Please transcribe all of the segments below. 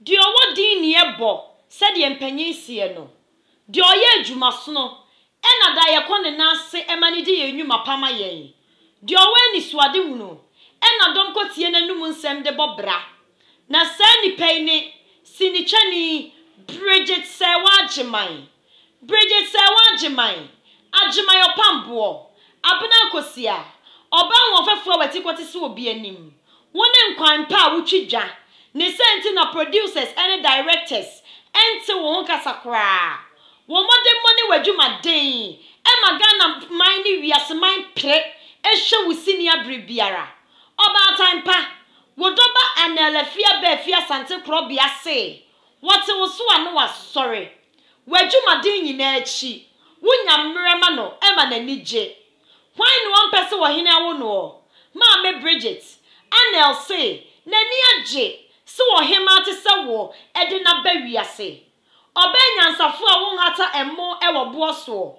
Deɛ ɔwɔ din nni ɛbɔ sɛdeɛ mpanin seɛ no. Deɛ ɔyɛ adwumasono ɛna da yɛkɔ ne nan ase ma no di yɛn nnwuma pa ma yɛn. Deɛ ɔwɔ anisoadehunu ɛna dɔm kɔtie n'anum nsɛm de bɔ bra. Na saa nipa yi ne sinitwani Bridget Serwaa Agyemang. Bridget Serwaa Agyemang, Agyemang Ɔpamboɔ, Abena Akosua, ɔbaa ahoɔfɛfoɔ a wati kɔte sɛ obi anim. Wo ne nkwan pa a wotwi dwa. Ne saa nti na producers ne directors nte wo ho kasa koraa. Wo mmɔdemmɔ ne w'adwumaden ma Ghana man ne wiase man pere hwɛ wo sini abere biara. Ɔbaatan pa, wo dɔba Anel Afia Baafi Asante Korɔbea se wɔte wo so a na wasɔre. W'adwumaden nyinaa akyi, wonya mmerɛ ma no ma n'ani gye. Hwan ne ɔmpɛ sɛ ɔhene awo noɔ? Maame Bridget, Anel se n'ani agye sɛ ɔhemaa te sɛ wo de no aba wiase. Ɔbaa nyansafoɔ a wonhata ɛmo wɔ boɔ soɔ.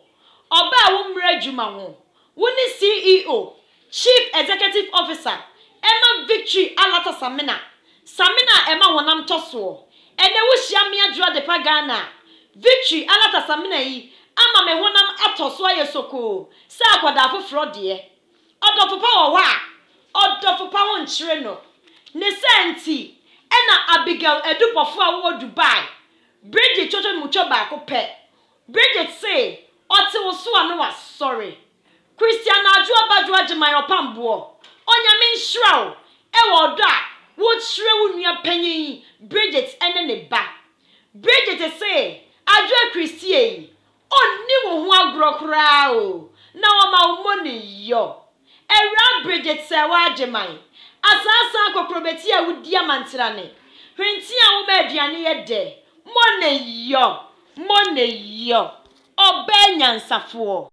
Ɔbaa a wommrɛ adwuma ho. Wo ne CEO, Chief Executive Officer, ɛma Victory Alata Samina, Samina a ɛma honam tɔ soɔ. Ɛnnɛ wohyia me Adwoa Adepa Ghana a, Victory Alata Samina yi ama me honam atɔ so ayɛ sokoo sɛ akwadaa foforɔ deɛ. Ɔdɔfo pa wɔ hɔ a, ɔdɔfo pa ho nkyere no. Ne saa nti na Abigail Adubɔfoɔ a wowɔ Dubai, Bridget Twotwo Mutwo baako pɛ. Bridget se ɔte wo so a na wasɔre. Christian Adwoa Badwo Agyeman Ɔpamboɔ, Onyame nhyira wo wɔ ɔdɔ a wokyerɛ wo nua panyin Bridget ne ne ba. Bridget se Adwoa Christie yi, ɔnni wo ho agorɔ koraa o, na ɔma wo money yɔ. Awuraa Bridget Serwaa Agyeman, Asaasa kokrobeti a wodi amantrane, hwentea a woma aduane yɛ dɛ, money yɔ, money yɔ, ɔbaa nyansafoɔ.